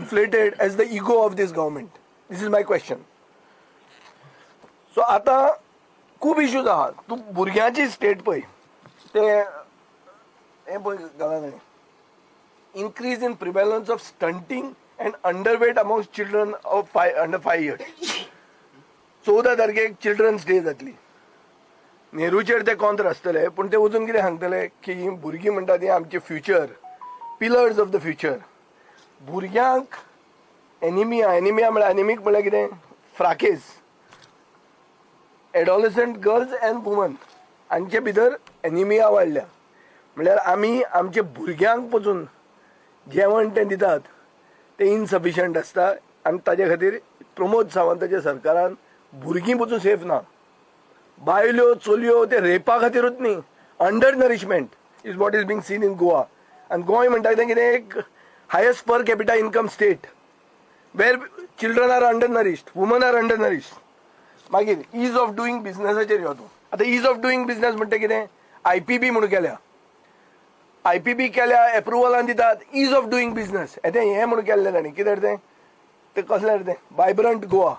inflated as the ego of this government? This is my question. So आतां खूब issues आहा. तूं भुरग्यांची स्टेट पळय, ते हें पळय घाला ताणें, increase in prevalence of stunting and underweight amongst children of 5 under 5 years. 14 तारखेक चिल्ड्रन्स डे जातली. नेहरूचेर ते कॉन्त्र आसतले, पूण ते वचून कितें सांगतले की ही भुरगीं म्हणटा ती आमचे future, pillars of the future. भुरग्यांक एनिमिया. एनिमिया म्हळ्यार, एनिमीक म्हळ्यार कितें? फ्राकेज. एडोलसंट गर्ल्स अँड वुमन हांचे भितर एनिमिया वाडल्या. म्हणल्यार आमी आमच्या भुरग्यांक पसून जेवण तें दितात तें इनसफिशंट आसता आनी ताजे खातीर प्रमोद सावंताच्या सरकारान भुरगीं पसून सेफ ना. बायल्यो, चलयो ते रेपा खातीरूच न्ही, under nourishment is what is being seen in Goa. आनी गोंय म्हणटा तें कितें, एक highest per capita income state where children are under nourished, women are under nourished. मागीर is of doing बिझनसाचेर यो तूं. आतां is of doing business म्हणटा कितें? आयपीबी म्हणून केल्या, आयपीबी केल्या, एप्रुवलान दितात. Is of doing business हें तें हें म्हणून केल्लें तांणी. कितें तें? तें कसलें तें? वायब्रंट गोवा.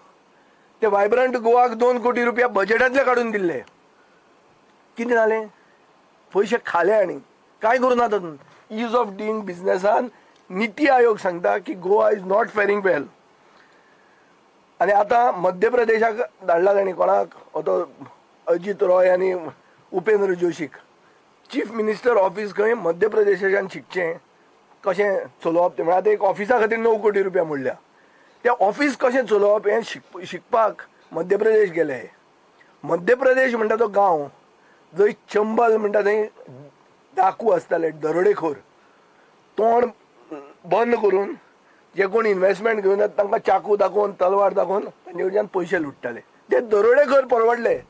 ते वायब्रंट गोवाक 2 कोटी रुपया बजेटांतले काडून दिल्ले. कितें जालें? पयशे खाले आनी कांय करूं ना तातूंत. Is of doing बिझनसान NITI Aayog सांगता की Goa is not faring well. आनी आतां मध्य प्रदेशाक धाडला तांणी. कोणाक? तो अजीत रॉय आनी उपेंद्र जोशीक. चीफ मिनिस्टर ऑफिस खंय मध्य प्रदेशाच्यान शिकचें कशें चलोवप तें. म्हळ्यार आतां एक ऑफिसा खातीर 9 कोटी रुपया मोडल्या. तें ऑफिस कशें चलोवप हें शिकपाक मध्य प्रदेश गेले. मध्य प्रदेश म्हणटा तो गांव जंय चंबल म्हणटा थंय डाकू आसताले, दरोडेखोर. तोंड बंद करून जे कोण इन्व्हेस्टमेंट घेवन येता तांकां चाकू दाखोवन, तलवार दाखोवन तांचे कडच्यान पयशे लुट्टाले. ते दरोडेखोर परवडले.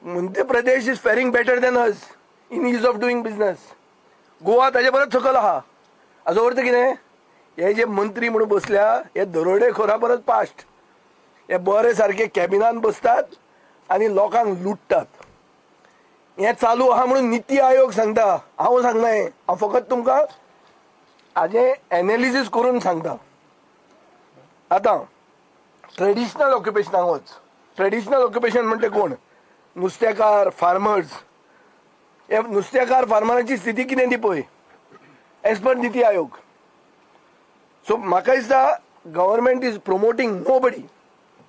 Madhya Pradesh is faring better than us in ease of doing business. Goa ताजे परत सकयल आहा. हाजो अर्थ कितें? हे जे मंत्री म्हणून बसल्या हे दरोडेखोरा परत पास्ट. हे बरे सारके कॅबिनान बसतात आनी लोकांक लुट्टात. हें चालू आहा म्हणून निती आयोग सांगता. हांव सांगना हें, हांव फकत तुमकां हाजें एनालिसीस करून सांगता. आतां ट्रेडिशनल ऑक्युपेशनाक वच. ट्रेडिशनल ऑक्युपेशन म्हणटे कोण? नुस्तेकार, फार्मर्स. हे नुस्तेकार, फार्मरांची स्थिती कितें ती पळय as per NITI Aayog. So म्हाका दिसता government is promoting nobody,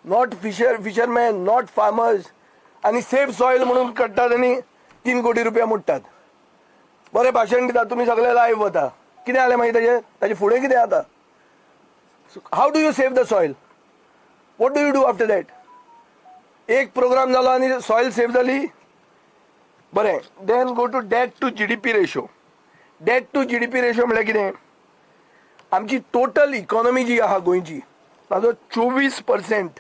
not fisherman, not farmers. आनी सेफ सॉयल म्हणून काडटात आनी 3 कोटी रुपया मोडटात. बरें भाशण दितात तुमी सगळे, लायव्ह वता. कितें जालें मागीर ताजें? ताजें फुडें कितें जाता? How do you save the soil? What do you do after that? एक प्रोग्राम जालो आनी सॉयल सेव जाली? बरें, then go to debt to GDP ratio. Debt to GDP ratio म्हळ्यार कितें? आमची टोटल इकॉनॉमी जी आहा गोंयची, ताजो 24%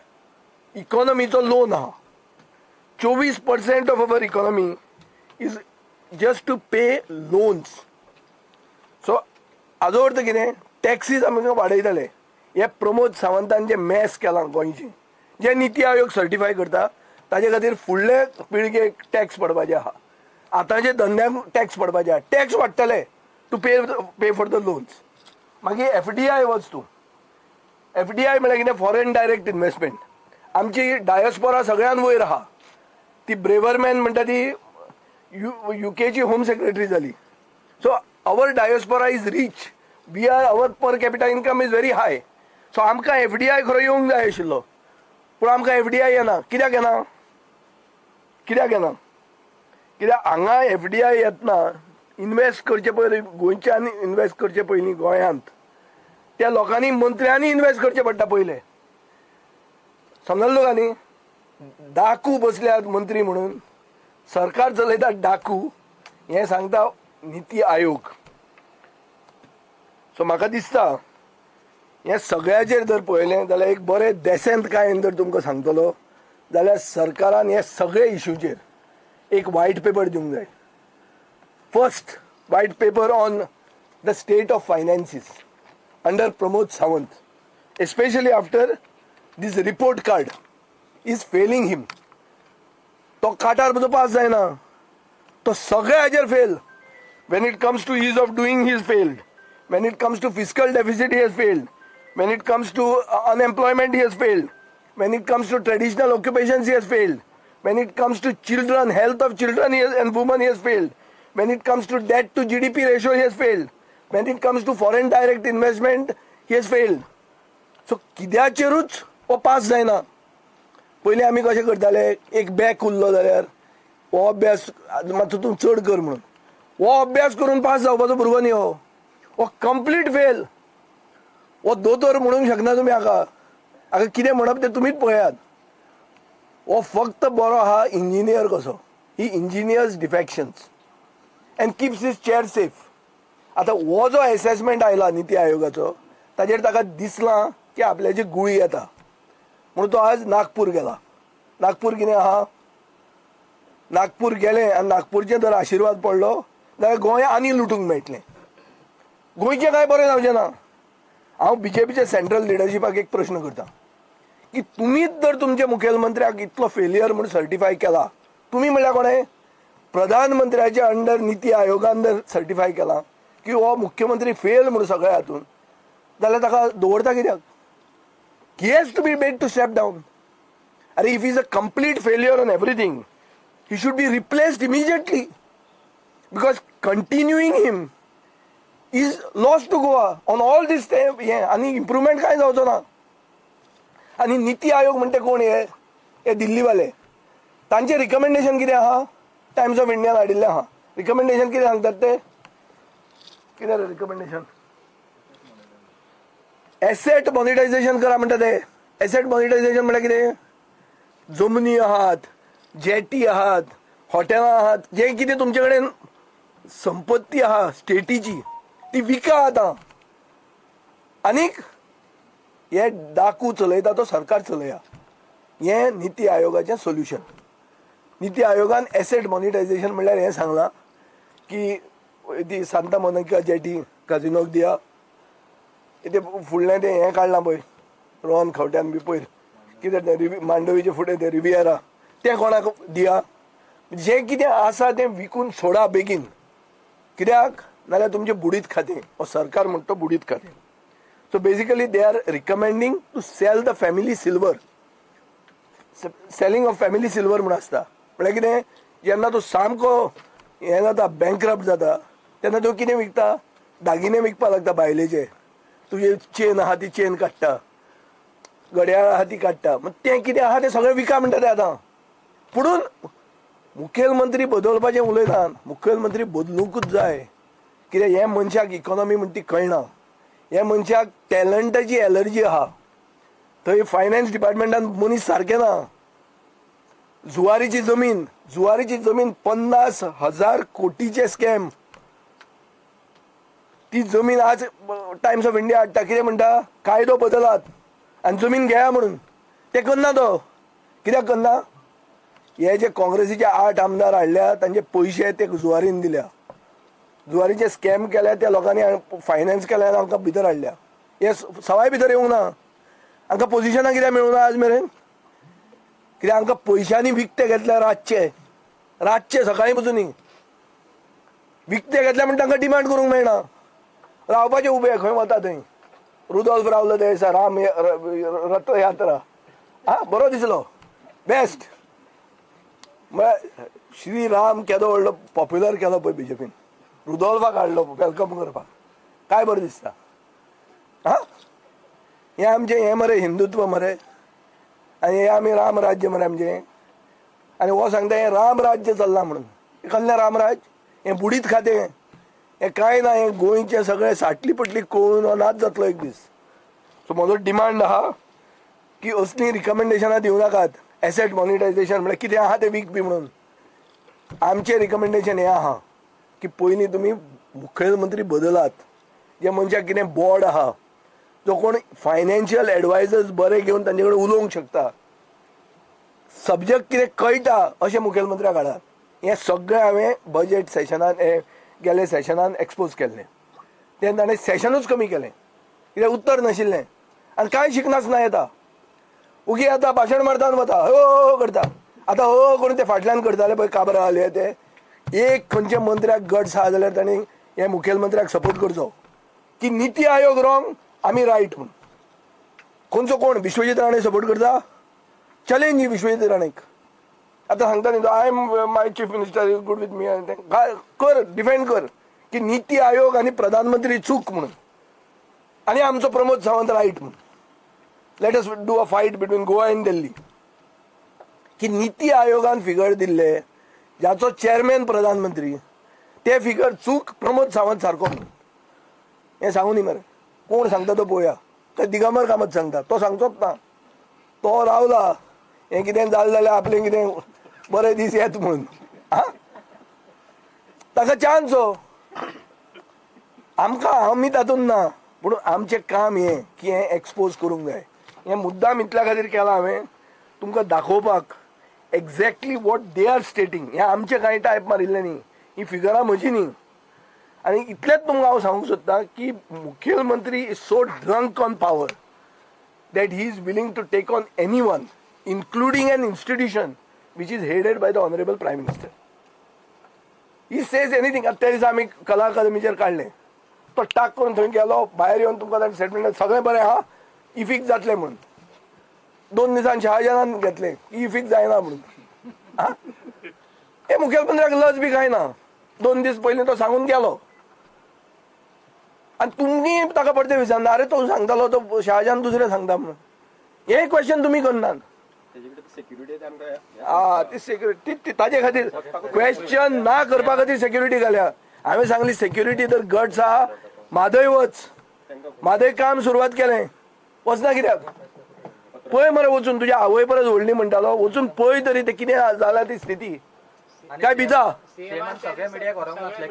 इकॉनॉमीचो लोन आहा. 24% of our economy is just to pay loans. So हाजो अर्थ कितें? टॅक्सीज आमकां वाडयतले. हे प्रमोद सावंतान जे मॅस केलां गोंयचें, जे निती आयोग सर्टिफाय करता, ताजे खातीर फुडले पिळगेक टॅक्स पडपाचे आहा. आतांचे धंद्यांक टॅक्स पडपाचे आहा. टॅक्स वाडटले to pay for the loans. मागीर एफडीआय वच तूं. एफडीआय म्हळ्यार कितें? Foreign direct investment. आमची डायस्पोरा सगळ्यान वयर आहा. ती ब्रेवरमॅन म्हणटा ती युकेची होम सेक्रेटरी जाली. So our diaspora is rich. We are our per capita income is very high. So आमकां एफडीआय खरो येवंक जाय आशिल्लो, पूण आमकां एफडीआय येना. कित्याक येना? कित्याक येना? कित्याक हांगा एफडीआय येतना इन्वेस्ट करचे पयलीं, गोंयच्यान इन्वेस्ट करचे पयलीं गोंयांत त्या लोकांनी, मंत्र्यांनी इन्वेस्ट करचें पडटा पयलें. समजलो तुका न्ही? डाकू बसल्यात मंत्री म्हणून, सरकार चलयतात डाकू, हें सांगता निती आयोग. सो म्हाका दिसता हें सगळ्याचेर जर पळयलें जाल्यार, एक बरें देसेंतकायेन जर तुमकां सांगतलो जाल्यार, सरकारान हे सगळे इशूचेर एक वायट पेपर दिवंक जाय. First white paper on the state of finances under Pramod Sawant, especially after this report card is failing him. तो काटार पसून पास जायना. तो सगळ्या हाजेर fail. When it comes to ease of doing, he is failed. When it comes to fiscal deficit, he has failed. When it comes to unemployment, he has failed. When it comes to traditional occupations, he has failed. When it comes to children, health of children and women, he has failed. When it comes to debt to GDP ratio, he has failed. When it comes to foreign direct investment, he has failed. So कित्याचेरूच हो pass जायना. पयलीं आमी कशें करताले, एक back उरलो जाल्यार हो अभ्यास मातसो तूं चड कर म्हणून. हो अभ्यास करून पास जावपाचो भुरगो न्ही हो. हो कंप्लीट फेल. हो दोतोर म्हणूंक शकना तुमी हाका. हाका कितें म्हणप तें तुमीच पळयात. हो फक्त बरो आहा इंजिनियर कसो. He engineers defections and keeps his chair safe. आतां हो जो एसेसमेंट आयला निती आयोगाचो, ताजेर ताका दिसलां की आपल्याची गुळी येता म्हणून तो आज नागपूर गेला. नागपूर कितें आहा, नागपूर गेले आनी नागपूरचे जर आशिर्वाद पडलो जाल्यार गोंय आनी लुटूंक मेळटलें. गोंयचें कांय बरें जावचें ना. हांव बीजेपीच्या सेंट्रल लिडरशिपाक एक प्रश्न करता की तुमीच जर तुमच्या मुखेलमंत्र्याक इतलो फेलियर म्हूण सर्टिफाय केला, तुमी म्हणल्यार कोणें, प्रधानमंत्र्याच्या अंडर निती आयोगान जर सर्टिफाय केला की हो मुख्यमंत्री फेल म्हूण सगळ्या हातून, जाल्यार ताका दवरता कित्याक? He has to be made to step down. अरे, if he's a complete failure on everything, he should be replaced immediately, because continuing him is loss to Goa on all this. हें आनी इम्प्रुवमेंट कांय जावचो ना. आनी निती आयोग म्हणटे कोण हे, हे दिल्लीवाले. तांचें रिकमेंडेशन कितें आहा, टायम्स ऑफ इंडियान हाडिल्लें आहा. रिकमेंडेशन कितें सांगतात ते, कितें रे रिकमेंडेशन? एसेट मॉनिटायझेशन करा म्हणटा ते. एसेट मॉनिटायझेशन म्हणल्यार कितें? जमनी आहात, जेटी आहात, हॉटेलां आहात, जें कितें तुमचे कडेन संपत्ती आहा स्टेटीची ती विका आतां. आनीक हे डाकू चलयता तो सरकार चलया. हें निती आयोगाचें सोल्युशन. निती आयोगान एसेट मॉनिटायझेशन म्हणल्यार हें सांगलां की ती सांता मोनिका जेटी काजिनोक दिया, ते फुडलें तें हें काडलां पळय रोहन खंवट्यान बी पयर, कितें तें रिवी मांडवीचे फुडें तें रिवियरा, तें कोणाक दिया. जें कितें आसा तें विकून सोडा बेगीन, कित्याक नाल्यार तुमचें बुडीत खातें, हो सरकार म्हणटा तो बुडीत खातें. So basically they are recommending to sell the family silver. Selling of family silver म्हूण आसता. म्हळ्यार कितें, जेन्ना तूं सामको हें जाता, बँकरप्ट जाता, तेन्ना तूं कितें विकता, दागिने विकपाक लागता बायलेचे. तुजी चेन आहा ती चेन काडटा, घड्याळ आहा ती काडटा. मग तें कितें आहा तें सगळें विका म्हणटा ते आतां. पुणून मुखेलमंत्री बदलपाचें उलयतात. मुखेलमंत्री बदलुंकूच जाय. कित्याक हे मनशाक इकॉनॉमी म्हणटा ती कळना. हे मनशाक टॅलंटाची एलर्जी आहा. थंय फायनान्स डिपार्टमेंटान मनीस सारके ना. जुवारीची जमीन, जुवारीची जमीन 50,000 कोटीचे स्कॅम. ती जमीन आज टायम्स ऑफ इंडिया हाडटा. कितें म्हणटा, कायदो बदलात आनी जमीन घेया म्हणून. ते करना तो. कित्याक करना? हे जे काँग्रेसीचे 8 आमदार हाडल्या तांचे पयशे ते जुवारीन दिल्या. जुवारीचे स्कॅम केल्या त्या लोकांनी, फायनान्स केल्या आनी हांकां भितर हाडल्या. हे सवाय भितर येवंक ना. हांकां पोजिशनां कित्याक मेळूंक ना आज मेरेन? कित्याक हांकां पयशांनी विकते घेतल्या. रातचे रातचे, सकाळीं पसून न्ही, विकते घेतल्या म्हण तांकां डिमांड करूंक मेळना. रावपाचे उबे खंय वता थंय. रुदोल्फ रावलो ते दिसा राम रथयात्रा हा बरो दिसलो, बेस्ट. म्हळ्यार श्री राम केदो व्हडलो पॉप्युलर केलो पळय बीजेपीन. रुदोल्फाक हाडलो welcome करपाक, काय बरें दिसता. हा, हें आमचें हें मरे हिंदुत्व मरे, आनी हें आमी राम राज्य मरे आमचें. आनी हो सांगता हें राम राज्य चल्लां म्हणून. कसलें रामराज्य? हें बुडीत खातें, हें कांय ना. हें गोंयचें सगळें साटली पटली कळून हो नाच जातलो एक दीस. सो म्हजो डिमांड आहा की असलीं रिकमेंडेशनां दिवं नाकात. एसेट मॉनिटायझेशन म्हळ्यार कितें आहा तें वीक बी म्हणून. आमचें रिकमेंडेशन हें आहा की पयलीं तुमी मुखेलमंत्री बदलात. जे मनशाक कितें बोर्ड आहा, जो कोण फायनान्शियल एडवायजर्स बरे घेवन तांचे कडेन उलोवंक शकता, सब्जॅक्ट कितें कळटा, अशें मुखेलमंत्र्याक हाडात. हें सगळें हांवें बजेट सेशनान, हे गेले सेशनान एक्सपोज केल्लें. तेन्ना ताणें सेशनूच कमी केलें, कित्याक उत्तर नाशिल्लें. आनी कांय शिकनासतना येता, उगी येता, भाशण मारता आनी वता, हो हो करता. आतां हो करून ते फाटल्यान करताले पळय काब्राल हे ते. एक खंयच्या मंत्र्याक गट्स आहा जाल्यार तांणी हे मुखेलमंत्र्याक सपोर्ट करचो. की निती आयोग रॉंग, आमी रायट म्हणून. कोणचो कोण विश्वजीत राणे सपोर्ट करता? चॅलेंज विश्वजीत राणेक. आतां सांगता न्ही, I am my chief minister is good with me. कर, डिफेंड कर की निती आयोग आनी प्रधानमंत्री चूक म्हणून आनी आमचो प्रमोद सावंत रायट म्हणून. Let us do a fight between Goa and Delhi की निती आयोगान फिगर दिल्ले, ज्याचो चेअरमॅन प्रधानमंत्री, ते फिगर चूक, प्रमोद सावंत सारको म्हणून. हें सांगू न्ही मरे. कोण सांगता तो पळोवया. काय दिगंबर कामत सांगता? तो सांगचोच ना. तो रावला, हें कितें जालें जाल्यार आपलें कितें बरे दीस येत म्हणून. आं, ताका चान्स हो. आमकां, आमी तातूंत ना, पूण आमचें काम हें की हें एक्सपोज करूंक जाय. हें मुद्दाम इतल्या खातीर केलां हांवें, तुमकां दाखोवपाक exactly what they are stating. हें आमचें कांय टायप मारिल्लें न्ही, ही फिगरां म्हजी न्ही. आनी इतलेंच तुमकां हांव सांगूंक सोदतां की मुखेलमंत्री is so drunk on power that he is willing to take on anyone, including an institution which is headed by the Honorable Prime Minister. He says anything. आता त्या दिसा आमी कला अकादमीचेर काडलें, तो टाक करून थंय गेलो, भायर येवन तुमकां ताणें स्टेटमेंट, सगळें बरें आहा, इफीक जातलें म्हणून. 2 दिसान शहाजहानान घेतलें, इफीक जायना म्हणून. आं, हे मुखेलमंत्र्याक लज बी कांय ना. 2 दीस पयलीं तो सांगून गेलो आनी तुमी ताका परते विचारना, अरे तो सांगतालो तो शहाजहान दुसरें सांगता म्हणून. हे क्वेश्चन तुमी करनात. आ, ती सेक्युरिटी ती ताजे खातीर, क्वेश्चन ना करपा खातीर सेक्युरिटी घाल्या. हांवें सांगली सेक्युरिटी तर गट्स आहा. म्हादय वच, म्हादय काम सुरवात केलें, वचना कित्याक? पळय मरे वचून, तुज्या आवय परस व्हडली म्हणटालो, वचून पळय तरी ते कितें जाल्या ती स्थिती. काय भिता? सीएमान सगळ्या मिडियाक व्हरूंक नासले,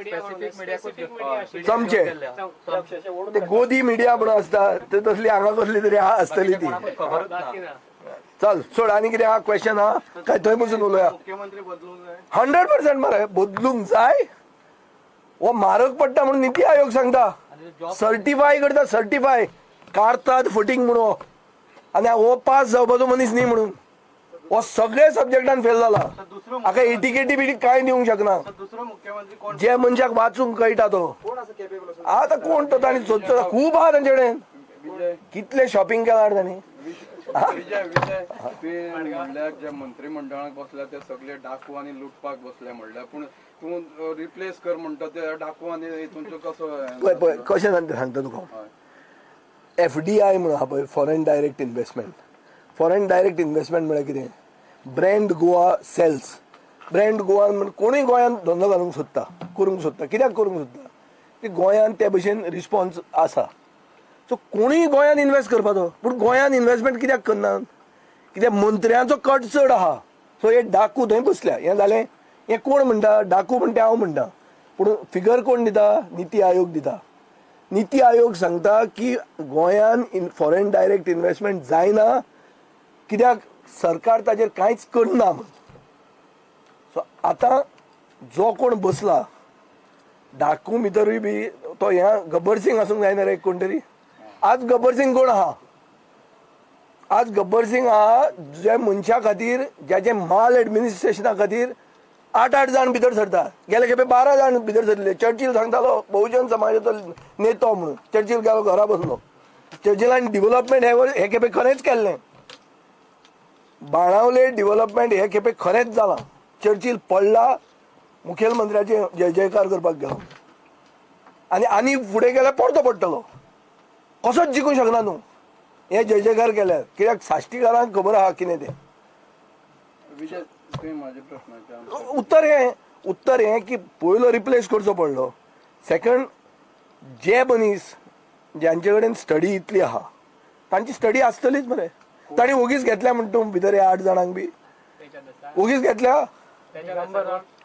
स्पेसिफीक मिडियाकूच. चमचे. ते गोदी मिडिया म्हणून आसता ते तसली हांगा कसली तरी आहा आसतली ती. खबरूच ना. चल सोड. आनी कितें आहा? क्वेश्चन आहा काय थंय बसून उलोवया? मुख्यमंत्री बदलूंक जाय. 100% मरे, बदलूंक जाय. हो म्हारग पडटा म्हणून निती आयोग सांगता. सर्टिफाय करता, सर्टिफाय कारतात फटींग म्हणून हो. आनी हो पास जावपाचो मनीस न्ही म्हणून. हो सगळे सब्जेक्टान फेल जाला. दुसरो हाका एटिकेटी बिटी कांय दिवंक शकना. दुसरो मुख्यमंत्री कोण? जे मनशाक वाचूंक कळटा तो. कोण असो केपेबल असो? आतां कोण तो ताणी सोदचो. खूब आहा तांचे कडेन. विजय. कितले शॉपिंग केलां तांणी. विजय, विजय, तुवें म्हणल्यार जे मंत्रीमंडळाक बसल्या ते सगळे डाकू आनी लुटपाक बसले म्हणल्यार, पूण तूं रिप्लेस कर म्हणटा ते डाकू आनी हितूंचो कसो? पळय पळय, कशें जालें तें सांगता तुका. एफडीआय म्हणून आहा पळय, foreign direct investment. Foreign direct investment म्हळ्यार कितें? Brand Goa sells. Brand Goa म्हण कोणूय गोंयांत धंदो घालूंक सोदता, करूंक सोदता. कित्याक करूंक सोदता? की गोंयांत ते भशेन रिस्पॉन्स आसा. सो कोणूय गोंयांत इनवेस्ट करपाचो. पूण गोंयांत इनवेस्टमेंट कित्याक करनात? कित्याक मंत्र्यांचो कट चड आहा. सो हे डाकू थंय बसल्या. हें जालें. हें कोण म्हणटा डाकू म्हणटा? हांव म्हणटा. पूण फिगर कोण दिता? निती आयोग दिता. निती आयोग सांगता की गोंयान फॉरेन डायरेक्ट इन्व्हेस्टमेंट जायना कित्याक सरकार ताजेर कांयच करना म्हूण. सो आतां जो कोण बसला डाकू भितरूय बी तो ह्या गब्बर सिंग आसूंक जायना रे कोण तरी. आज गब्बर सिंग कोण आहा? आज गब्बर सिंग आहा जे मनशा खातीर, ज्याचे माल एडमिनिस्ट्रेशना खातीर आठ आठ जाण भितर सरता. गेले खेपे 12 जाण भितर सरले. चर्चिल सांगतालो बहुजन समाजाचो नेतो म्हणून. चर्चिल गेलो, घरा बसलो. चर्चिलान डिवलपमेंट हे हे खेपे खरेंच केल्लें. बाणावले डिवलपमेंट हे खेपे खरेंच जालां. चर्चिल पडला, मुखेलमंत्र्याचे जय जयकार करपाक गेलो आनी आनी फुडें गेल्यार परतो पडटलो. कसोच जिखूंक शकना न्हू हे जय जयकार केल्यार, कित्याक साश्टीकारांक खबर आहा कितें तें. विजय, तुवें म्हाज्या प्रश्नाचें answer उत्तर हें की पयलो रिप्लेस करचो पडलो. सेकंड, जे मनीस ज्यांचे कडेन स्टडी इतली आहा, तांची स्टडी आसतलीच मरे. तांणी ओगीच घेतल्या म्हण तूं भितर ह्या आठ जाणांक बी ओगीच घेतल्या?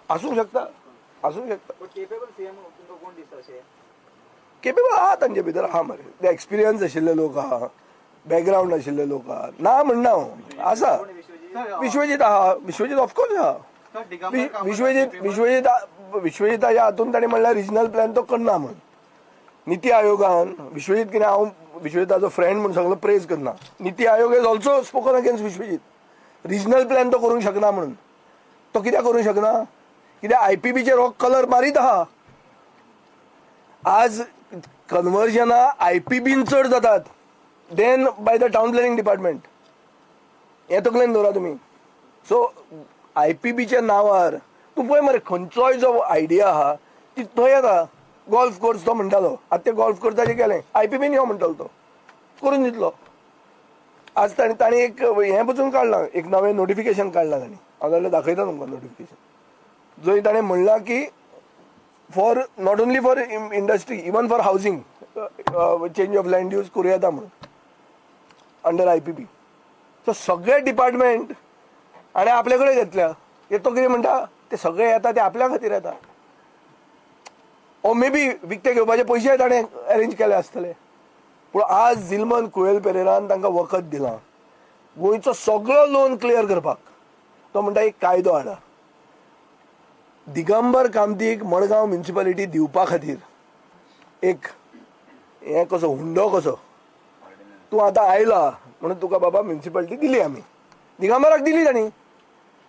आसूंक शकता, आसूंक शकता. केपेबल सीएम तुमकां कोण दिसता अशें? केपेबल आहा, तांचे भितर आहा मरे. ते एक्सपिरियन्स आशिल्ले लोक आहा, बॅकग्रावंड आशिल्ले लोक आहा. ना म्हणना हांव, आसा. विश्वजीत आहा, विश्वजीत ऑफकोर्स आहा. विश्वजीत विश्वजीत विश्वजिताच्या हातून ताणें म्हणल्यार रिजनल प्लॅन तो करना म्हणून. निती आयोगान विश्वजीत कितें, हांव विश्वजिताचो फ्रेंड म्हणून सगळो प्रेज करना. NITI Aayog has also spoken against Vishwajit. Regional plan तो करूंक शकना म्हणून. तो कित्याक करूंक शकना? कित्याक आयपीबीचेर हो कलर मारीत आहा. आज कन्वर्जनां I P बीन चड जातात than by the town planning department. हें तकलेन दवरा तुमी. सो I P बीच्या नांवार तूं पळय मरे, खंयचोय जो आयडिया आहा ती थंय येता. गोल्फ कोर्स तो म्हणटालो, आतां ते गोल्फ कोर्साचें केलें, I P बीन यो म्हणटालो, तो करून दितलो. आज ताणें ताणें एक हें पसून काडलां, एक नवें नोटिफिकेशन काडलां ताणें. हांव जाल्यार दाखयता तुमकां नोटिफिकेशन, जंय ताणें म्हणलां की for not only for industry, even for housing change of land use करूं येता म्हणून under I P B. So सगळे डिपार्टमेंट आनी आपले कडेन घेतल्या. तो कितें म्हणटा, ते सगळे येता ते आपल्या खातीर येता. ओ मे बी विकते घेवपाचे पयशे ताणें अरेंज केले आसतले. पूण आज झिलमन कुवेल पेरेरान तांकां वखद दिलां गोंयचो सगळो लोन क्लियर करपाक. तो म्हणटा एक कायदो हाडा, दिगंबर कामतीक मडगांव म्युनिसिपालिटी दिवपा खातीर एक हें कसो हुंडो कसो, तूं आतां आयला म्हणून तुका बाबा म्युनिसिपालिटी दिली आमी. दिगंबराक दिली तांणी,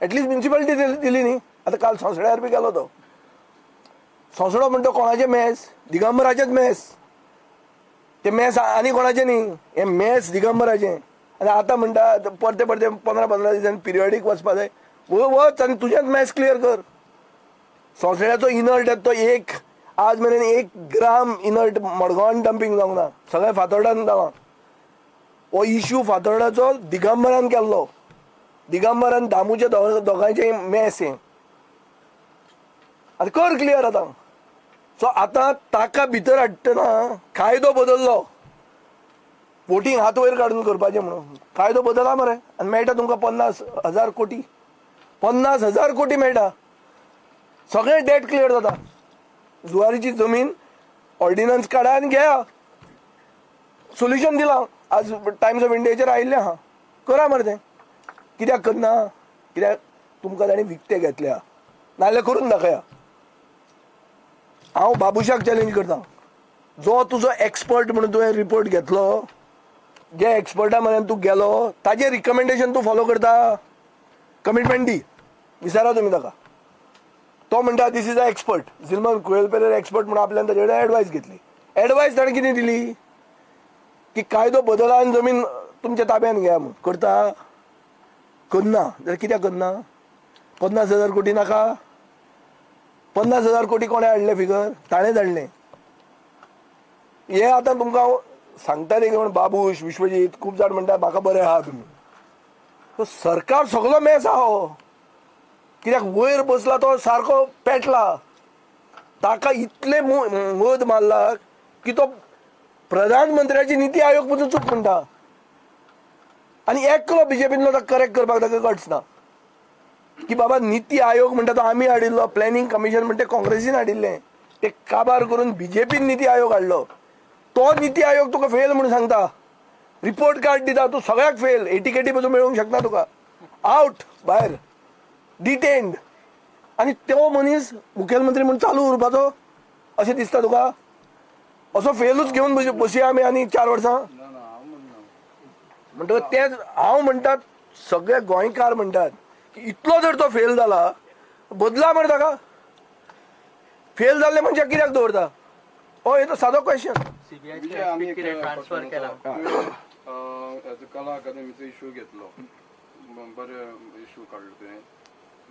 एटलिस्ट म्युनिसिपालिटी दिली न्ही. आतां काल सोंसड्यार बी गेलो तो. सोंसडो म्हणटा कोणाचें मेस, दिगंबराचेंच मेस. ते मेस आनी कोणाचें न्ही, हें मेस दिगंबराचें. आनी आतां म्हणटा परते परते 15-15 दिसांनी पिरियडीक वचपा जाय, वच आनी तुजेंच मेस क्लियर कर. सोंसड्याचो इनर्ट तो एक आज मेरेन 1 ग्राम इनर्ट मडगांवान डंपींग जावंक ना, सगळें फातोर्डान जालां. हो इश्यू फातोर्डाचो दिगंबरान केल्लो. दिगंबरान दामूचे दोगांयचें मेस हें आतां कर क्लियर आतां. सो आतां ताका भितर हाडटना कायदो बदल्लो, वोटींग हात वयर काडून करपाचें म्हणून कायदो बदला मरे. आनी मेळटा तुमकां 50,000 कोटी, 50,000 कोटी मेळटा, सगळें डेट क्लियर जाता. जुवारीची जमीन ऑर्डिनन्स काडा आनी घेया, सोल्युशन दिलां. आज टायम्स ऑफ इंडियाचेर आयिल्लें आहा, करा मरे तें. कित्याक करना? कित्याक तुमकां ताणें विकतें घेतल्या, नाजाल्यार करून दाखया. हांव बाबुशाक चॅलेंज करता, जो तुजो एक्सपर्ट म्हणून तुवें रिपोर्ट घेतलो, जे एक्सपर्टा म्हऱ्यान तूं गेलो ताजें रिकमेंडेशन तूं फॉलो करता, कमिटमेंट दी. विचारा तुमी ताका. तो म्हणटा this is a expert, Zilman Coelho Pereira expert म्हणून आपल्यान ताजे कडेन एडवायस घेतली. एडवायस ताणें कितें दिली की कायदो बदला आनी जमीन तुमच्या ताब्यान घेया म्हूण. करता? करना. जाल्यार कित्याक करना? 50,000 कोटी नाका? 50,000 कोटी कोणें हाडलें फिगर? ताणेंच हाडलें. हें आतां तुमकां हांव सांगता न्ही म्हण बाबूश, विश्वजीत खूब जाण म्हणटा म्हाका बरें आहा तुमी. सो सरकार सगलो मेस आहा हो. कित्याक वयर बसला तो सारको पेटला, ताका इतले मद मारला की तो प्रधानमंत्र्याची निती आयोग पसून चूक म्हणटा. आनी एकलो बीजेपींतलो ताका करेक्ट करपाक ताका कट्स ना की बाबा निती आयोग म्हणटा तो आमी हाडिल्लो, प्लॅनिंग कमिशन म्हणटा काँग्रेसीन हाडिल्लें, ते काबार करून बीजेपीन निती आयोग हाडलो. तो निती आयोग तुका फेल म्हणून सांगता, रिपोर्ट कार्ड दिता, तूं सगळ्याक फेल, एटीकेटी पसून मेळूंक शकना तुका, आवट भायर, डिटेन्ड. आनी तो मनीस मुखेलमंत्री म्हूण चालू उरपाचो अशें दिसता तुका? असो फेलूच घेवन बसया आमी आनी 4 वर्सां? म्हणटकच तें हांव म्हणटात, सगळे गोंयकार म्हणटात की इतलो जर तो फेल जाला, बदला मरे ताका. फेल जाल्ले मनशाक कित्याक दवरता? हो हें तो सादो क्वेश्चन. ट्रान्सफर केला कला अकादमीचो इशू घेतलो, बरें इशू काडलो तुवें.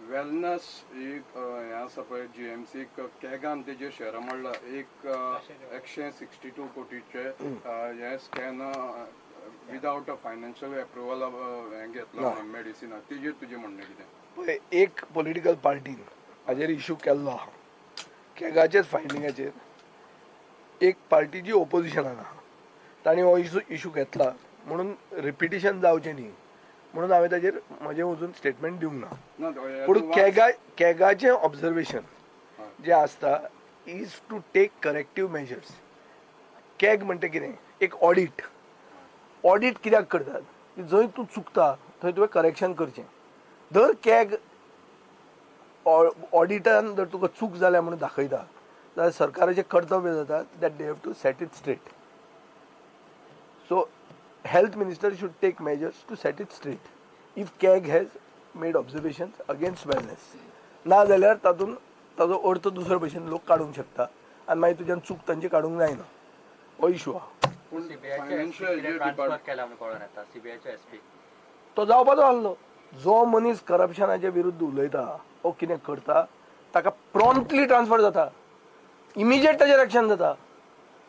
वेलनस एक हें आसा पळय, जीएमसी कॅगान तेजेर शेरां मांडला, 162 कोटीचे हें scan without a financial approval हें घेतला मेडिसिना, तेजेर तुजें म्हणणें कितें? पळय, एक पॉलिटिकल पार्टीन हाजेर इशू केल्लो आहा, कॅगाचेच फायंडिंगाचेर. एक पार्टी जी ओपोजिशनान आहा तांणी हो इशू घेतला म्हणून रिपिटिशन जावचें न्ही म्हणून हांवें ताजेर म्हजें वचून स्टेटमेंट दिवंक ना. पूण कॅगाचें ऑब्जर्वेशन जें आसता is to take corrective measures. CAG म्हणटा कितें, एक ऑडीट. ऑडीट कित्याक करतात की जंय तूं चुकता थंय तुवें करेक्शन करचें. दर कॅग ऑडिटान जर तुका चूक जाल्या म्हणून दाखयता जाल्यार सरकाराचें कर्तव्य जाता that they have to set it straight. So health minister should take measures to set it straight if CAG has made observations against wellness. ना जाल्यार तातूंत ताजो अर्थ दुसरे भशेन लोक काडूंक शकता आनी मागीर तुज्यान चूक तांची काडूंक जायना. हो इशू आहा. पूण सीबीआयचे फायनान्शियल जे ट्रान्सफर डिपार्टमेंट केला म्हणून कळोन येता, सीबीआयचे एसपी तो जावपाचो आहलो. जो मनीस करप्शनाचे विरुद्ध उलयता ओ कितें करता ताका प्रॉम्प्टली ट्रान्सफर जाता, इमिजिएट ताजेर एक्शन जाता.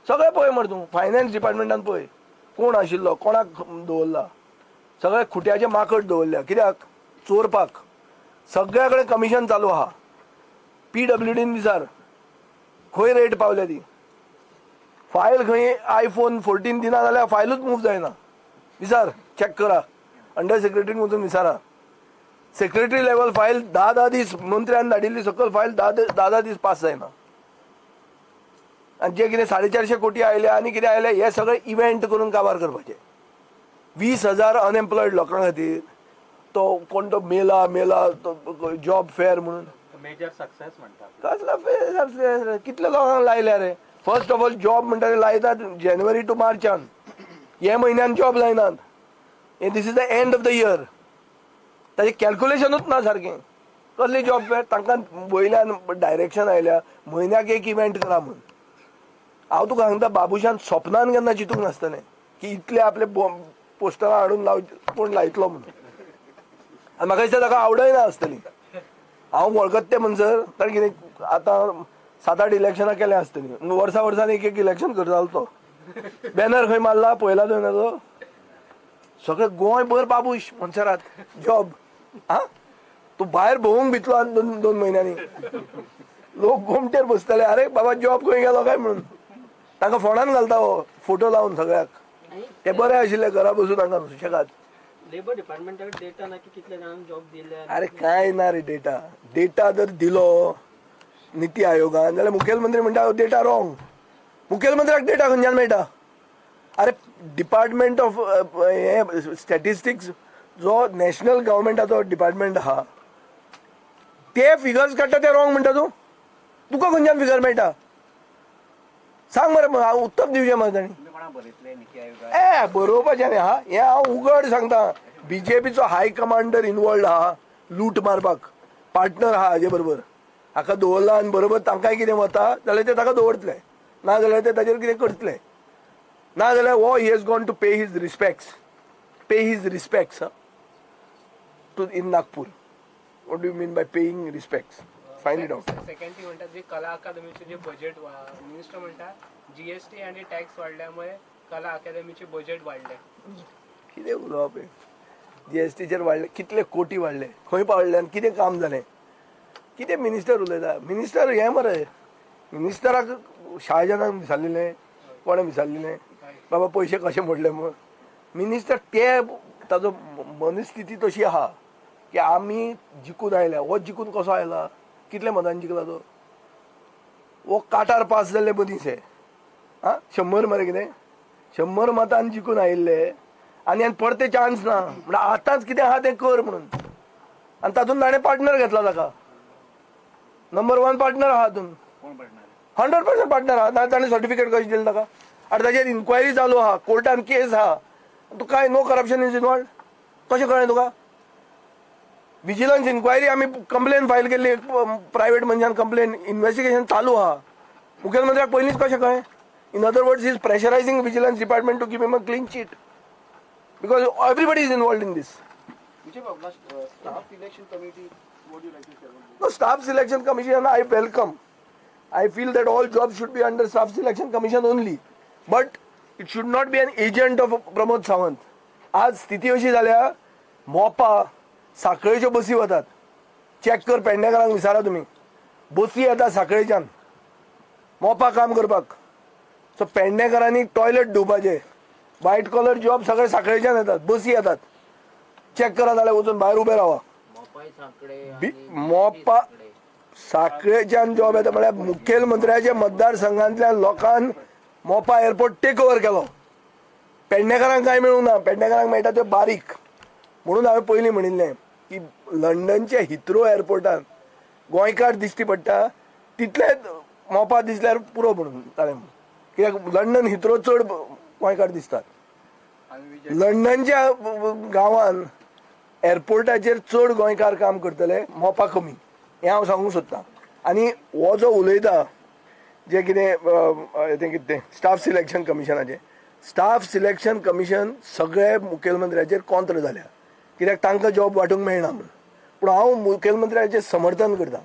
सगळें पळय मरे तूं, फायनान्स डिपार्टमेंटान पळय कोण आशिल्लो, कोणाक दवरला, सगळे खुट्याचे माकड दवरल्या. कित्याक? चोरपाक. सगळ्या कडेन कमिशन चालू आहा. पीडब्ल्यूडीन विचार खंय रेट पावल्या ती. फायल खंय आयफोन 14 दिना जाल्यार फायलूच मूव जायना. विचार, चॅक करा, अंडर सेक्रेटरीक वचून विचारा. सेक्रेटरी लेवल फायल 10-10 दीस मंत्र्यान धाडिल्ली सकयल फायल 10-10 दीस पास जायना. आनी जे कितें 450 कोटी आयले आनी कितें आयले हे सगळे इव्हेंट करून काबार करपाचे. 20,000 अनएम्प्लॉयड लोकां खातीर तो कोण तो मेला मेला तो जॉब फेअर म्हणून मेजर सक्सेस म्हणटा. कसला फेअर? कितले लोकांक लायल्या रे. फर्स्ट ऑफ ऑल जॉब म्हणटा ते लायतात जानेवारी टू मार्चान, हे म्हयन्यान job लायनात. This is the end of the year. ताजें कॅल्क्युलेशनूच ना सारकें. कसली जॉब फेअर? तांकां वयल्यान डायरेक्शन आयल्या म्हयन्याक एक इव्हेंट करा म्हूण. हांव तुका सांगता, बाबूशान स्वप्नान केन्ना चिंतूंक नासतलें की इतले आपले पोस्टरां हाडून लाव कोण लायतलो म्हणून. आनी म्हाका दिसता ताका आवडय ना आसतली. हांव वळखत ते म्हणसर ताणें कितें आतां 7-8 इलेक्शनां केल्या आसतलीं, वर्सा वर्सान एक एक इलेक्शन करतालो तो. बॅनर खंय मारला पळयला तुवें ताजो? सगळें गोंयभर बाबूश म्हणसरात जॉब. आं, तूं भायर भोंवूंक भितलो आनी 2-2 म्हयन्यांनी लोक गोमटेर बसतले, अरे बाबा जॉब खंय गेलो काय म्हणून. तांकां फोणान घालता हो फोटो लावन सगळ्याक. ते बरें आशिल्ले घरा बसून तांकां सुशेगाद. लेबर डिपार्टमेंटाक डेटा ना की कितले जाणांक जॉब दिले? अरे काय ना रे डेटा. डेटा जर दिलो निती आयोगान जाल्यार मुखेलमंत्री म्हणटा डेटा रॉंग. मुखेलमंत्र्याक डेटा खंयच्यान मेळटा? अरे डिपार्टमेंट ऑफ हे स्टॅटिस्टिक्स जो नॅशनल गव्हर्मेंटाचो डिपार्टमेंट आहा ते फिगर्स काडटा ते रॉंग म्हणटा तूं. तुका खंयच्यान फिगर मेळटा सांग मरे, हांव उत्तर दिवचें मरे तांणी. ए बरोवपाचें न्ही हा, हें हांव उगड सांगता. बीजेपीचो हाय कमांडर इनवॉल्ड आहा लूट मारपाक, पार्टनर आहा हाजे बरोबर. हाका दवरला आनी बरोबर तांकांय कितें वता जाल्यार ते ताका दवरतले, ना जाल्यार ते ताजेर कितें करतले, ना जाल्यार हो he has gone to pay his respects, pay his respects to in Nagpur. What do you mean by paying respects? Find it out. Second thing म्हणटा जे कला अकादमीचे जे बजेट, मिनिस्टर म्हणटा जीएसटी आणि टॅक्स वाढल्यामुळे कला अकादमीचे बजेट वाढले. कितें उलोवप हें? जीएसटीचेर वाडले कितले कोटी वाडले, खंय पावले आनी कितें काम जालें? कितें मिनिस्टर उलयता? मिनिस्टर हें मरे, मिनिस्टराक शाहजहानान विचारलें, कोणें विचारलें बाबा पयशे कशे मोडले म्हूण? मिनिस्टर ते ताजो मनस्थिती तशी आहा की आमी जिखून आयल्या. हो जिखून कसो आयला? कितले मतांनी जिखला तो? हो काटार पास जाल्ले मनीस हे. आं, 100 मरे कितें 100 मतान जिखून आयिल्ले आनी परते चान्स ना म्हणल्यार आतांच कितें आहा तें कर म्हणून. आनी तातूंत ताणें पार्टनर घेतला ताका, नंबर 1 पार्टनर आहा तातूंत, 100% पार्टनर आहा. ना ताणें सर्टिफिकेट कशें दिलें ताका? आनी ताजेर इन्क्वायरी चालू आहा, कोर्टान केस आहा. तूं काय नो करप्शन is involved कशें कळ्ळें तुका? विजिलन्स इन्क्वायरी आमी कंप्लेन फायल केल्ली, प्रायवेट मनशान कंप्लेन, इन्वेस्टिगेशन चालू आहा. मुखेलमंत्र्याक पयलींच कशें कळ्ळें? In other words, he is pressurising vigilance department to give him a clean chit because everybody is involved in this. Staff selection committee, what do you like to say about this? No, staff selection commission I welcome. I feel that all jobs should be under staff selection commission only. But it should not be an agent of Pramod Sawant. आज स्थिती अशी जाल्या, मोपा साखळेच्यो बसी वतात. Check कर, पेडणेकारांक विचारा तुमी, बसी येता साखळेच्यान मोपा काम करपाक. सो पेडणेकारांनी टॉयलेट धुवपाचे, व्हायट कॉलर जॉब सगळे साखळेच्यान येतात, बसी येतात. चॅक करा जाल्यार वचून भायर उबे रावा. मोपा साखळेच्यान जॉब येता म्हळ्यार मुखेलमंत्र्याच्या मतदारसंघांतल्या लोकान मोपा एअरपोर्ट टेक ओवर केलो. पेडणेकारांक कांय मेळूंक ना, पेडणेकारांक मेळटा त्यो बारीक. म्हणून हांवें पयलीं म्हणिल्लें की लंडनच्या हिथ्रो एअरपोर्टान गोंयकार दिश्टी पडटा तितले मोपा दिसल्यार पुरो म्हणून जालें म्हणून. कित्याक लंडन हिथ्रो चड गोंयकार दिसतात. लंडनच्या गांवान एअरपोर्टाचेर चड गोंयकार काम करतले, मोपा कमी, हें हांव सांगूंक सोदतां. आनी हो जो उलयता जें कितें तें कितें तें स्टाफ सिलेक्शन कमिशनाचें, स्टाफ सिलेक्शन कमिशन सगळे मुखेलमंत्र्याचेर कॉंत्र जाल्या, कित्याक तांकां जॉब वांटूंक मेळना म्हणून. पूण हांव मुखेलमंत्र्याचें समर्थन करता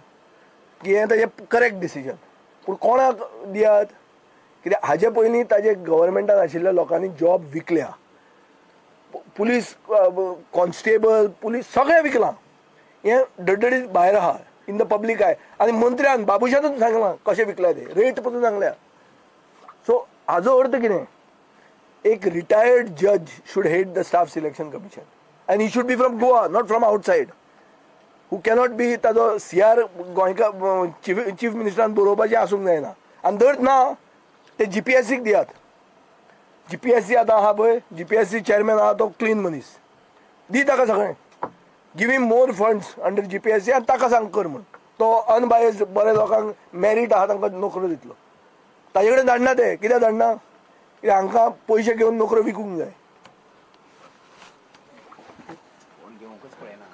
की हें ताजें करेक्ट डिसिजन. पूण कोणाक दियात, कित्याक हाजे पयलीं ताजे गव्हर्मेंटान आशिल्ल्या लोकांनी जॉब विकल्या, पुलीस कॉन्स्टेबल पुलीस सगळें विकलां, हें डडडीत भायर आहा इन the public I. आनी मंत्र्यान बाबुशानूच सांगलां कशें विकल्या ते, रेट पसून सांगल्या. सो हाजो अर्थ कितें, एक retired जज should head the staff selection commission and he should be from Goa, not from outside, who cannot be ताजो CR गोंयकार चीफ मिनिस्टरान बरोवपाचें आसूंक जायना. आनी जर ना ते GPSCक दियात. GPSC आतां आहा पळय, GPSC chairman आहा तो क्लीन मनीस, दी ताका सगळें, give him more funds under GPSC आनी ताका सांग कर म्हूण, तो अनबायस्ड बरे लोकांक मेरीट आहा तांकां नोकऱ्यो दितलो. ताजे कडेन धाडना ते, कित्याक धाडना, कित्याक हांकां पयशे घेवन नोकऱ्यो विकूंक जाय. कोण घेवंकच पळयना.